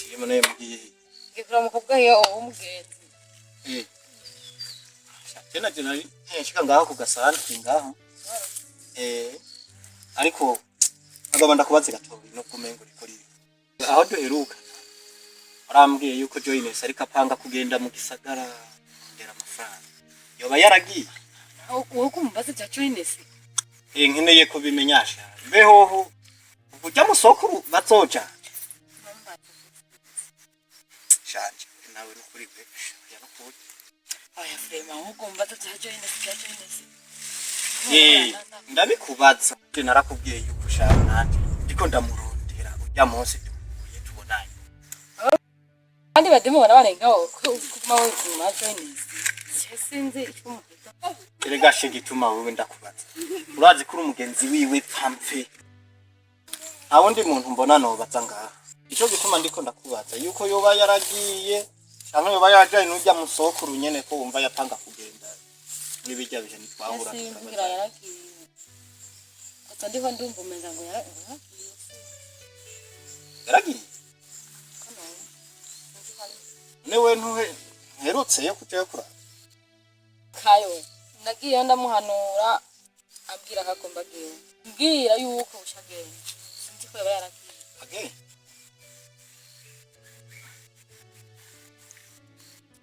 Shima naye mugiye he? Ngiye kuraba umukobwa hiyo w'umugenzi. Eh. Tena tena nshika ngaho ku gasantre ngaho. Eh. Ariko agomba ndakubaze gatoyi no kumengo rikori. Aho duheruka. Warambwiye yuko Joyiness ariko apanga kugenda mu gisagara kugera amafaranga. Yoba yaragiye. Wowe kumbaza ibya Joyiness? Eh, nkeneye kubimenyasha. Mbehoho ujya musokuru bazoja. Shanje nawe nukuri pe. Ya nukuri. Oya Frema, wowe kumbaza ibya Joyiness, ibya Joyiness. Eh, ndabikubaza. Je narakubwiye yuko ushaka nanje. Ndiko ndamurondera ujya munsi duhuye tubonanye. Abandi bademu bona barengaho kuguma wowe inyuma ya Joyiness. Sinzi icyo umuvuga. Erega she gituma wewe ndakubaza. Urazi kuri umugenzi wiwe pampe. Nta wundi muntu mbona nobaza ngaha. Ico gituma ndiko ndakubaza yuko yoba yaragiye canke yoba yajaye n'ujya musokuru nyene ko wumva yapanga kugenda. Muri bijya bihe ntitwahura. Sinzi ngira yaragiye. Gusa ndiko ndumva umenga ngo yaragiye. Yaragiye. Ko numva. Sinzi ko ari Newe ntuhe nherutseyo kujayo kuraba. Kayo nagiyeyo ndamuhanura ambwira ko agomba agenda, mbwira yuko bushagenda, sinzi ko yaba yaragiye. Agenda.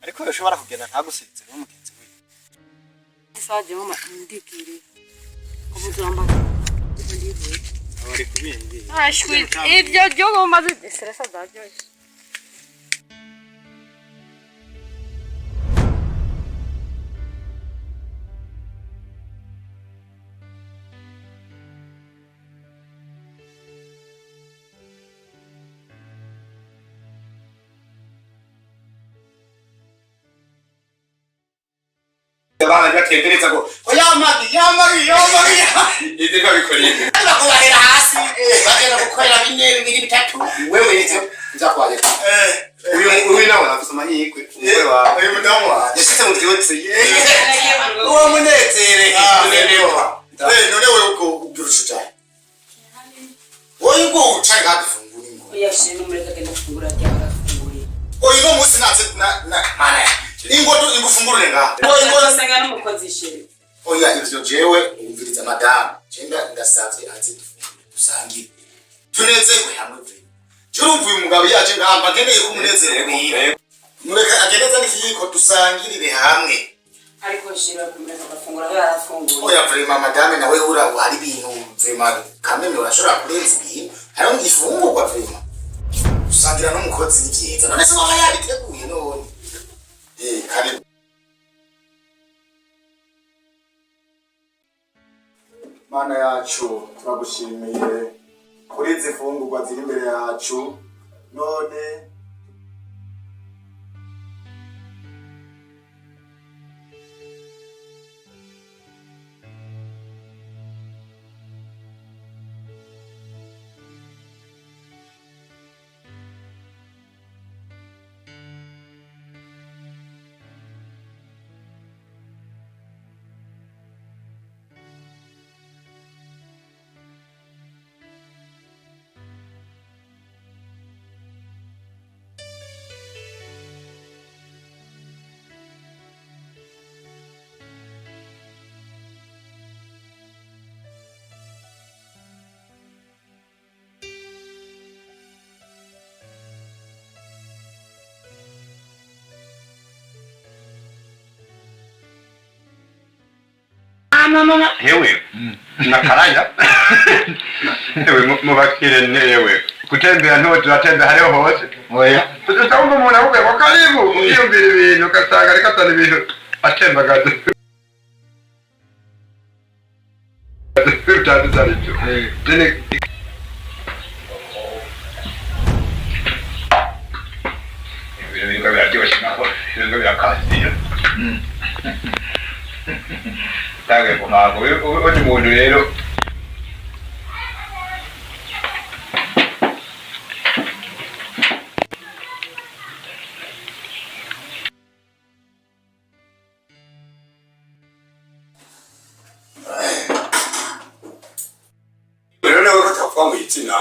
Ariko yoshobora kugenda ntagusezere n'umugenzi wiwe. Isaha jewe ndigiriye ubuzamba ndivuye. Abari kubindi. Ashwi ibyo byo mumaze stress zabyo. Abana batembereza ngo yamagi yamagi yamagi. Ibyo babikoreye. Bakubahera hasi bagenda gukorera bine bibiri bitatu. Wewe ivyo nzakwareka. Uyu nawe afise amahirwe umugore wawe. Uyu mudamu wawe yashitse mu vyotsi. Uwo munezere. None None wewe uko ubwirusha cyane wowe ubwo ucaye kadufungura ingo. Oya shema, mureka agenda gufungura ryarafunguye. Oya no munsi natse na na mana ingo tu ingufungurire ngaha wowe ingo. Usanga n'umukozi sheri. Oya ivyo jewe umviriza madamu jenda ndasavye aze dufungure dusangire tunezerwe hamwe vre. Jewe urumva uyu mugabo yaje ngamba nkeneye ko umunezero wiwe mureka agendeza n'ikiyiko dusangirire hamwe. Ariko sheri bakumureka agafungura yarafunguye. Oya vrema madame nawe ura hari ibintu vrema kameme urashobora kurenza ibintu hariho ifungurwa vrema gusangira n'umukozi ni vyiza none se waba yabiteguye none eh karibu. Mana yacu turagushimiye kuri izi fungurwa ziri imbere yacu none. Hewe nakaraya hewe mubakire newe kutembera nto turatembera hariho hose. Oya. Usanga umuntu akubwira ngo karibu ukiyumvira ibintu ugasanga ariko atana ibintu atembagaza utazi ivyo arivyo. Ibintu biriko biraryoshe naho biriko birakasiye tange guhaga undi muntu rero. Rero nawe ko utavuga ngo izina.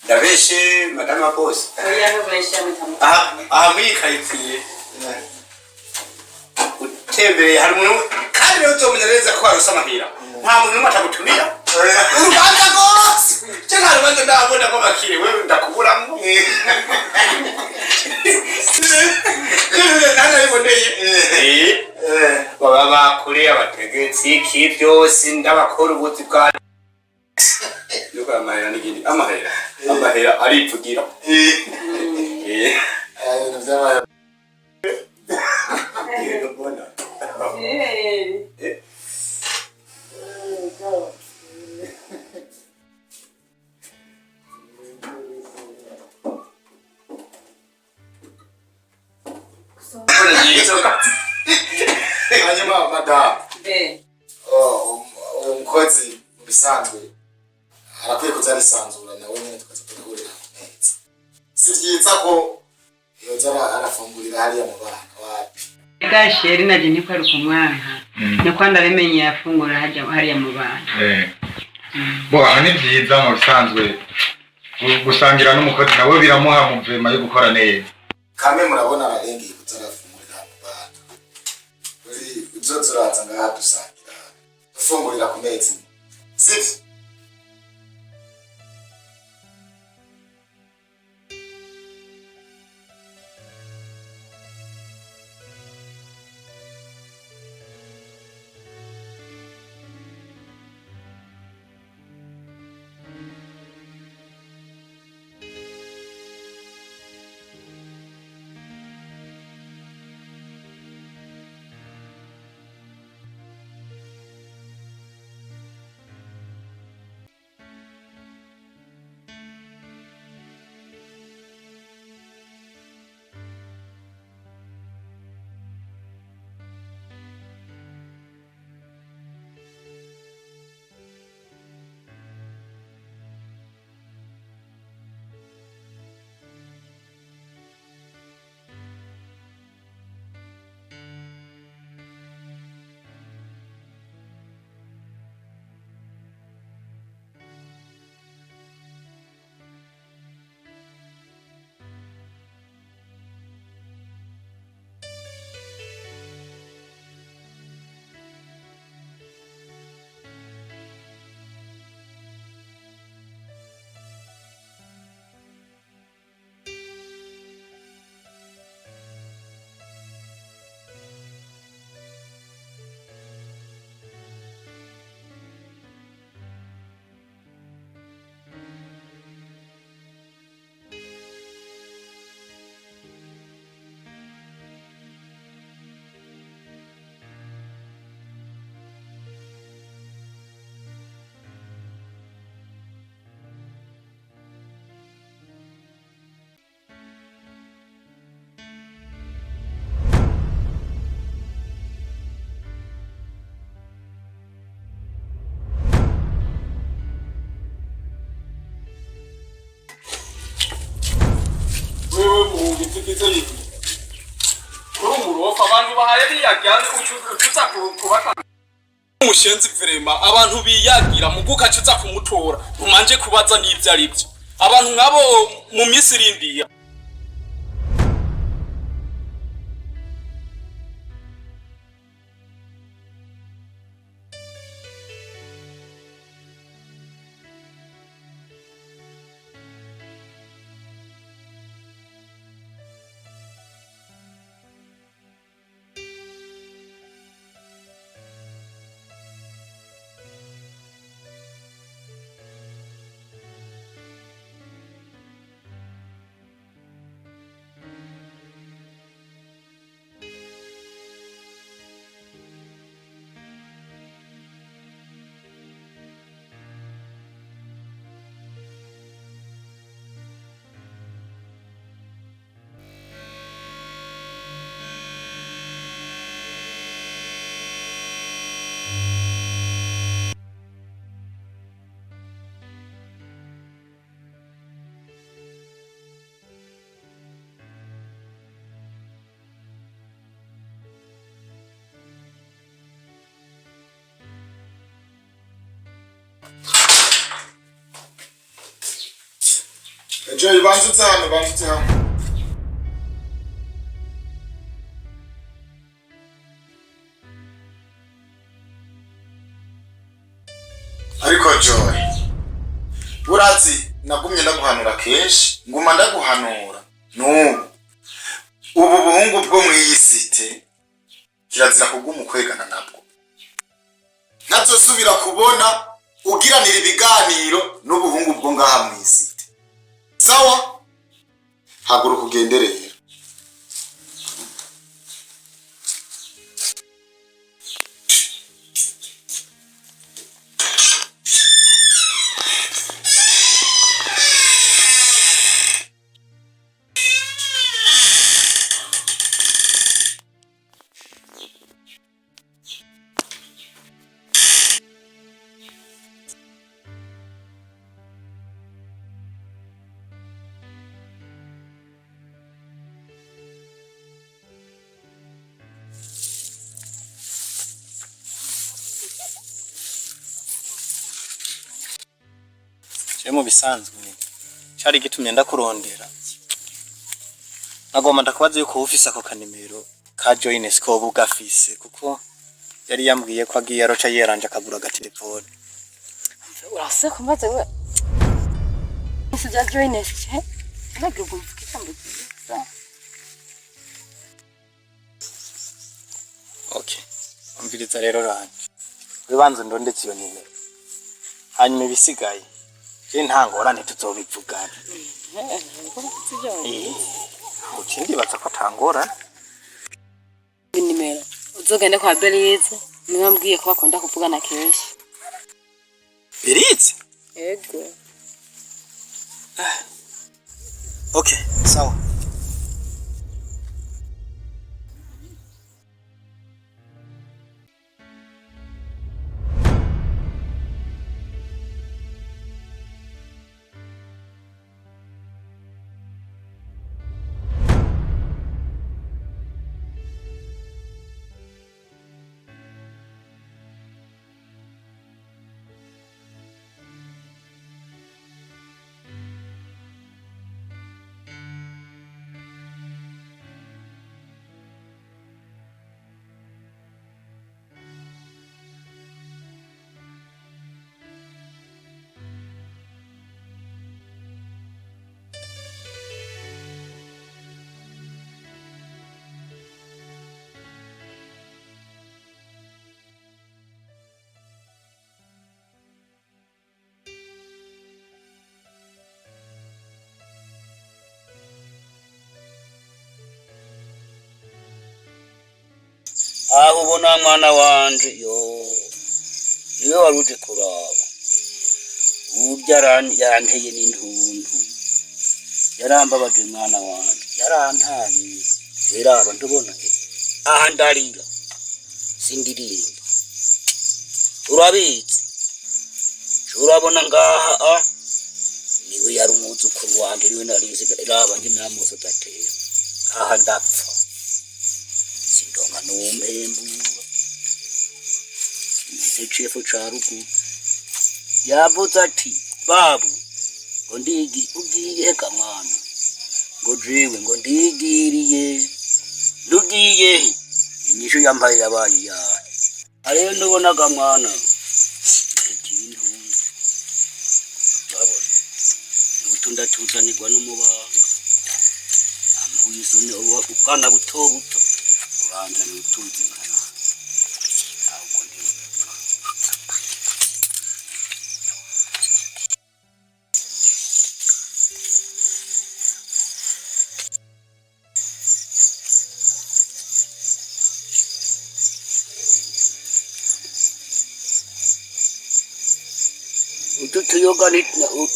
Ndabeshe madame wa bose. Oya ntubeshe mutamu. Aha aha muri iyi karitsiye utembereye hari umuntu, kandi rero uzomenya neza ko warose amahera, nta muntu n'umwe atagutumira urubanza rwose. Je nta rubanza ndabona ko bakire wewe ndakuburamwo, ntanabiboneye. Baba bakure abategetsi iki byose ndabakora ubuzi bwa nuko amahera n'igindi, amahera amahera aripfugira. Ibintu by'amahera. Mbona. Eh. Hanyuma madamu, Eh. uyu mukozi mu bisanzwe arakwiye kuza arisanzura nawe nyine, tukaza tugahurira ku meza. Si byiza ko yoza arafungurira hariya mu bana, wapi. Ga chéri, naje niko ari kumwanka, niko ndabimenye yafungura hajya hariya mu bantu. Bo aha ni byiza mu bisanzwe, gusangira n'umukozi nawe biramuha muvema yo gukora neza. Kame murabona ararengeye kuza arafungurira mu bana. Uri uzoza uraza ngaha dusangira, dufungurira ku meza imwe, sibyo? Wewe mugize iki kuri umurofa abantu bahaye biyagira ucuza kubaka umushenzi vraiment, abantu biyagira muguka uza kumutora ntumanje kubaza n'ibyo ari byo, abantu nk'abo mu minsi irindiye. Joy, banza uze hano, banza uze hano. Ariko Joy, urazi nagumye ndaguhanura kenshi, nguma ndaguhanura n'ubu. Ubu buhungu bwo mw'iyi site kirazira kuguma ukwegana nabwo. Ntazosubira kubona ugiranira ibiganiro n'ubuhungu bwo ngaha mw'isite. Sawa? Haguruka ugende rero. Je mu bisanzwe cari gitumye ndakurondera, nagomba ndakubaza yuko ufise ako kanimero ka Joynes, ko woba ugafise, kuko yari yambwiye ko agiye aroca yeranje akagura agatelefone. Urase kumbaza we isi bya Joynes che nagiye kumvuga ijambo ryiza. Okay, umviriza rero ranje, wibanze ndondetse iyo nimero, hanyuma ibisigaye je nta ngorane tuzobivugana. Uci ndibaza ko atangorane. Nimero uzogende kwa Belize, niwe mbwiye ko bakunda kuvugana kenshi. Berize? Yego. Okay, sawa. Aho ubona mwana wanje, yo niwe wari uje kuraba urya yaranteye n'intuntu, yarambabaje mwana wanje, yarantaye. Rero ndubona aha ndarira sindirimba, urabizi, urabona ngaha a niwe yari umwuzukuru wanje, niwe nari nsigaye. Raba njye nta udatera aha ndapfa, sindonka n'uwumpembura icefu ca ruguru. Yavuze ati: "Babu, ngo ndigi ugiye ga mwana?" Ngo jewe ngo ndigiriye. Ndugiye he? Inyishu yampaye yabaye iyahe? Areyo ntubonaga mwana ikintu, urabona utu ndatuzanirwa n'umubanga ampuye isoni, ubwana buto buto uranzanira utuzi nkana ahubwo ndi. Utu tuyoga ni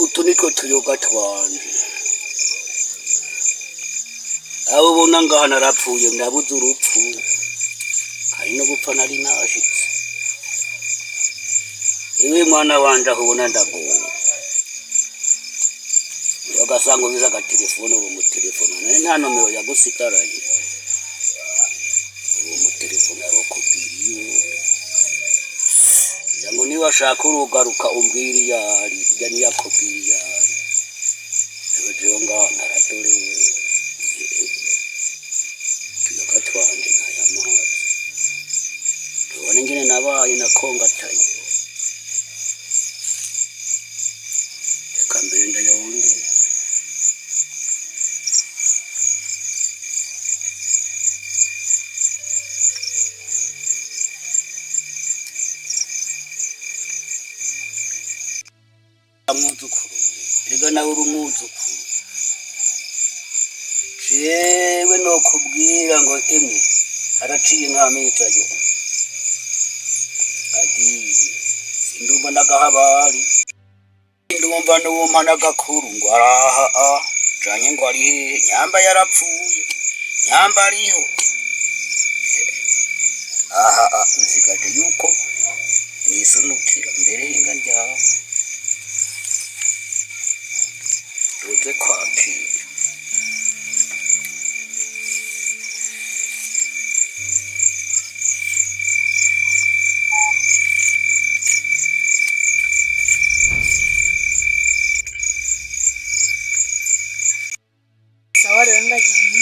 utu nitwo tuyoga twanje. Abo ubona ngaha narapfuye, ndabuze urupfu, hari no gupfa nari nashitse. Iwe mwana wanje, aho ubona ndagowe, ugasanga ubize agatelefone, uri umutelefone nari nta nomero yagusigaranye, uri umutelefone arokubwira iyo ugira ngo niba ashaka urugaruka umbwira iyo ari, ijya ntiyakubwira iyo ari. Jewe ngaha naradorewe, tuyoga twanje ntaya amazi, tubone ingene nabaye nakongataye. Reka mbere ndayongere. Mwuzukuru, erega nawe uri umwuzukuru. Jewe nokubwira ngo emwe haraciye nk'amezi ayo agiye, sindumva n'agahabari, ndumva n'uwumpa n'agakuru ngo araha a canke ngo ari hehe, nyamba yarapfuye, nyamba ariho. Aha a nsigaje yuko nisunukira mbere hinga ryawe tuze kwakira. Sawa rero, ndagiye.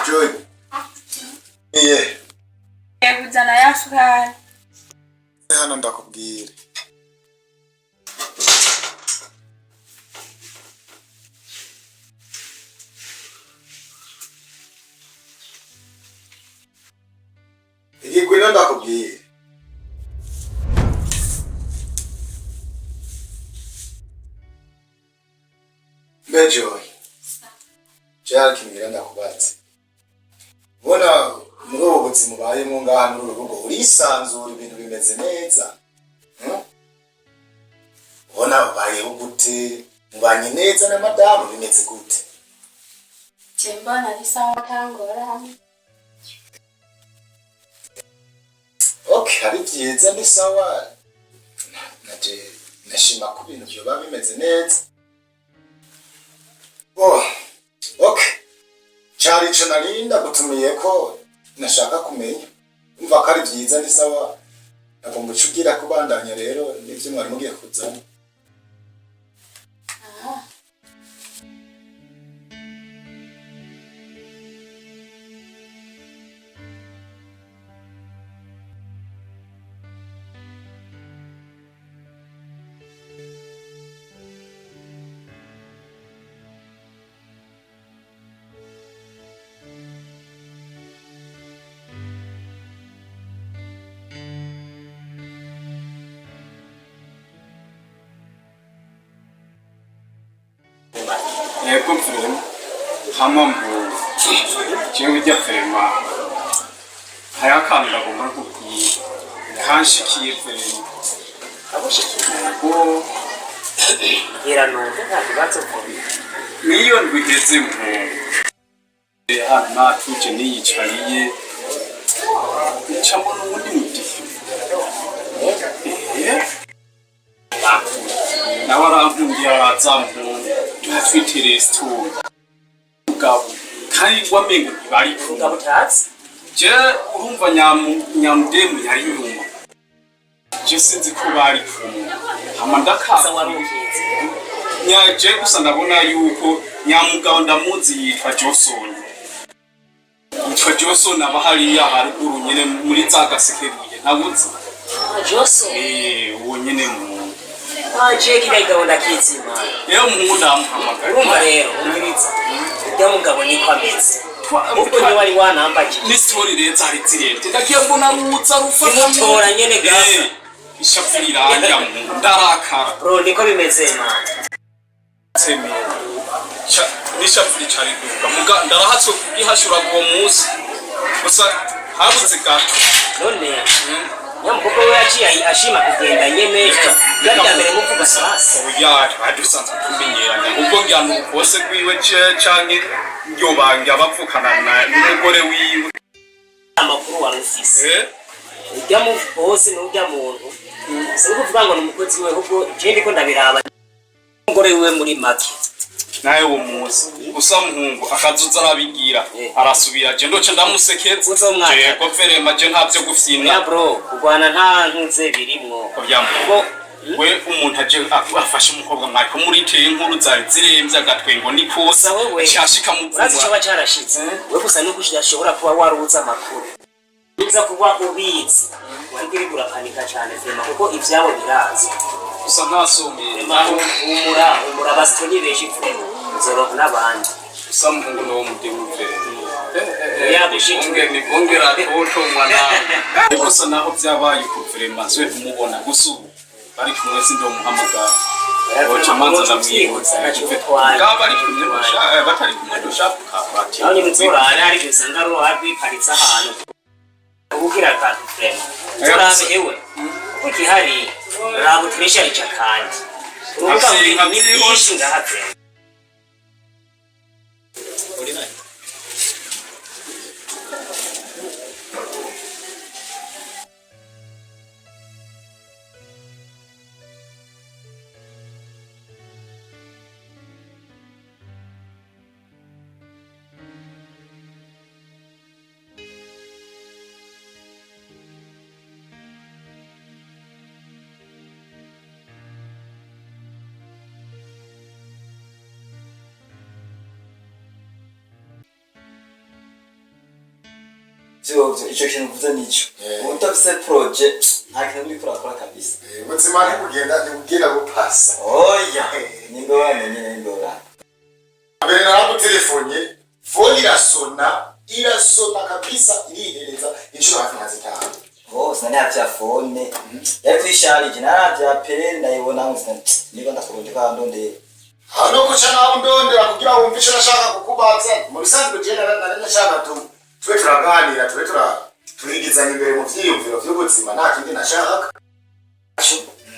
Joy. Iye. Kuzana ya sukari. Hano ndakubwira. Igwino ndakubwira. Mbe Joy. Jari kimbwira ndakubatse. Ubona muri ubu buzima ubayemo ngaha muri uru rugo urisanzura, ibintu bimeze neza. Ubona ubayeho gute? Mubanye neza na madamu, bimeze gute? Je mbona ari sawa, tangorane. Okay, ari byiza, ni sawa. Naje nashima ko ibintu vyoba bimeze neza. Oh, okay, cari ico nari ndagutumiye ko nashaka kumenya. Umva ko ari byiza, ni sawa. Nagomba uca ubwira kubandanya rero n'ivyo mwari mugiye kuzana. Yego vraiment, hama mbu jewe ujya vraiment hariho akantu ndagomba kubwira kanshikiye vraiment. Yego. Bwira numve, nta kibazo vuba. Niyo ndwi iheze mpungu hano natuje niyicariye, ncamo n'uwundi mudihe nawe arankundiye, araza mpungu tuhafite resitora mugabo kandi wamengo ntibari kumwe. Mugabo utazi? Je urumva nyamudemu yari inyuma, je sinzi ko bari kumwe, hama Asa ndakanga. Wari ukizi? Nyaje gusa ndabona yuko nyamugabo ndamuzi, yitwa Johnson, yitwa Johnson, aba hariya haruguru nyene muri za Gasekebuye, ntabuzi. Ah, Joso. Eh, uwo nyene muhungu. Ah, je kiriya kigabo ndakizima. Rero muhungu ndamuhamagaye. Urumva rero, umviriza. Urya mugabo niko ameze. Ubwo niwe wari wanambagije. N'istori rero zari zirevye. Ndagiye mbona ruza rufata. Imutora nyene gasa. Eh, ishavu rirandya muhungu. Ndarakara. Bro, niko bimeze man. Semera. N'ishavu rica riduga. Muga ndarahatswe kugihashura uwo munsi. Gusa habuze gato. None nyamukobwa we yaciye ashima kugenda nyene. Byari bya mbere muvuga sasa. Oya, twari dusanzwe tumenyeranye. Ubwo ngira ni ukubose kwiwe canke yobange abavukana n'umugore wiwe. Amakuru wari ufise. Urya mu bose n'urya muntu. Si ukuvuga ngo ni umukozi we, ahubwo je ndiko ndabiraba. Umugore wiwe muri make. Nawe uwo munsi gusa muhungu akazuza arabigira arasubira, je ndoca ndamusekeza. Yego verema, je ntavyo gufyina. Oya bro, kurwana nta ntuze birimwo. Oya muhungu, we umuntu aje afashe umukobwa mwariko muriteye inkuru zari ziremvye agatwengo ni kose cyashika mu Urazi icoba carashitse? We gusa nuko udashobora kuba waruzi amakuru. Uza kuba ubizi wari uriko urapanika cane vema, kuko ivyabo birazi. Gusa ntasomeye. Humura, humura, basito ni benshi vema, uzoronka n'abandi. Gusa muhungu niwo mudemu vema. Oya, bushitwe. Nigongera toto mwana. Gusa naho vyabaye uko vrema nsuye kumubona, gusa ubu bari kumwe sindomuhamagara. Oca manza ndamwibutsa. Ngaba bari kumwe batari kumwe dushapuka bati. Naho nyene uzorara hari igihe usanga ruha rwiparitse ahantu ubugira akantu vrema. Uzorabe ewe, kuko igihari raba uturesharija kandi urubuga ngo ni byinshi ngaha vrema. Vyovyo ico kintu uvuze nico. Utafise projet nta kintu uriko urakora kabisa. Ubuzima ntibugenda, ntibugenda bupasa. Oya, ni ingorane nyene, ni ingorane. Mbere naragutelefone, fone irasona, irasona kabisa, irihereza inshuro hafi nka 5. Oh, sinari phone. Yari kwisharije naravya pe, ndayibona ngo niba ndakubonye kwa ndondera. Hano kuca nawe ndondera kugira wumve ico nashaka kukubaza. Mu bisanzwe je nari nashaka tube turaganira, tube turigizanya imbere mu vyiyumviro vy'ubuzima, nta kindi nashaka.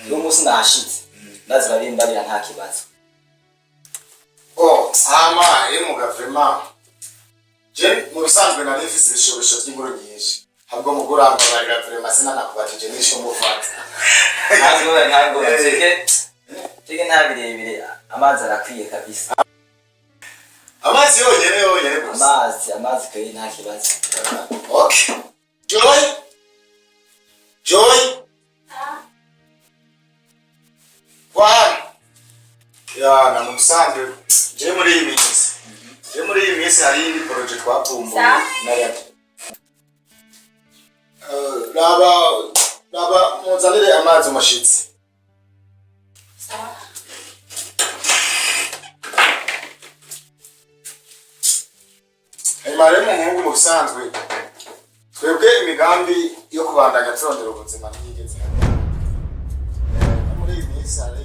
Uyu munsi nashitse. Ndazi barimbarira nta kibazo. Oh, hama emuga vraiment. Je mu bisanzwe nari mfise ibishobisho vy'inkuru nyinshi. Ahubwo mugurambabarira vraiment sinanakubatije n'isho mufata. Nta ngorane, nta ngorane. Tege nta birebire, amazi arakwiye kabisa. Amazi yonyene yonyene gusa. Amazi, amazi kweli nta kibazo. Okay. Joy. Joy. One. Ya, na mu bisanzwe je muri iyi minsi. Je muri iyi minsi hari indi project twavumbuye. Nayo. Raba muzanire amazi umushitsi. Hanyuma rero muhungu, mu bisanzwe twebwe imigambi yo kubandanya turondera ubuzima ntiyigeze. Muri iyi minsi hari